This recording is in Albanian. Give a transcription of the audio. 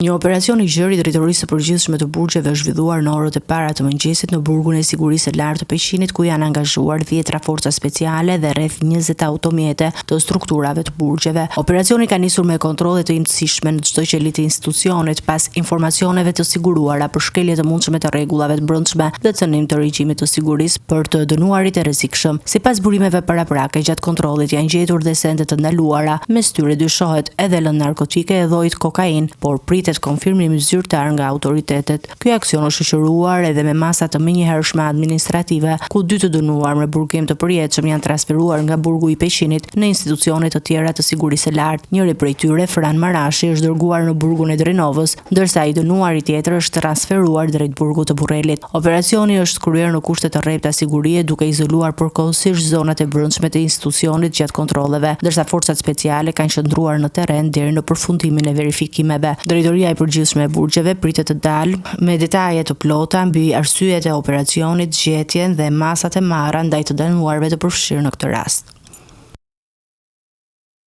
Një operacion i gjerë i Drejtorisë së Përgjithshme të Burgjeve është zhvilluar në orët e para të mëngjesit në burgun e sigurisë së lartë të Peqinit ku janë angazhuar dhjetra forca speciale dhe rreth 20 automjete të strukturave të burgjeve. Operacioni ka nisur me kontrolle të imtësishme në çdo qeli të institucionit pas informacioneve të siguruara për shkelje të mundshme të rregullave të brendshme dhe cënim të regjimit të sigurisë për të dënuarit e rrezikshëm. Sipas burimeve paraprake, gjatë kontrollit janë gjetur dhe sende të ndaluara, mes tyre dyshohet edhe lëndë narkotike e llojit kokainë, por pritet konfirmimi zyrtar nga autoritetet. Ky aksion është shoqëruar edhe me masa të menjëhershme administrative, ku dy të dënuar me burgim të përjetshëm janë transferuar nga burgu i Peqinit në institucione të tjera të sigurisë së lartë. Njëri prej tyre, Fran Marashi, është dërguar në burgun e Drenovës, ndërsa i dënuari tjetër është transferuar drejt burgut të Burrelit. Operacioni është kryer në kushte të rrepta sigurie duke izoluar përkohësisht zonat e brendshme të institucionit gjatë kontrolleve, ndërsa forcat speciale kanë qëndruar në terren deri në përfundimin e verifikimeve. Drejtoria e Përgjithshme e Burgjeve pritet të dalë me detaje të plota mbi arsyet e operacionit, gjetjen dhe masat e marra ndaj të dënuarve të përfshirë në këtë rast.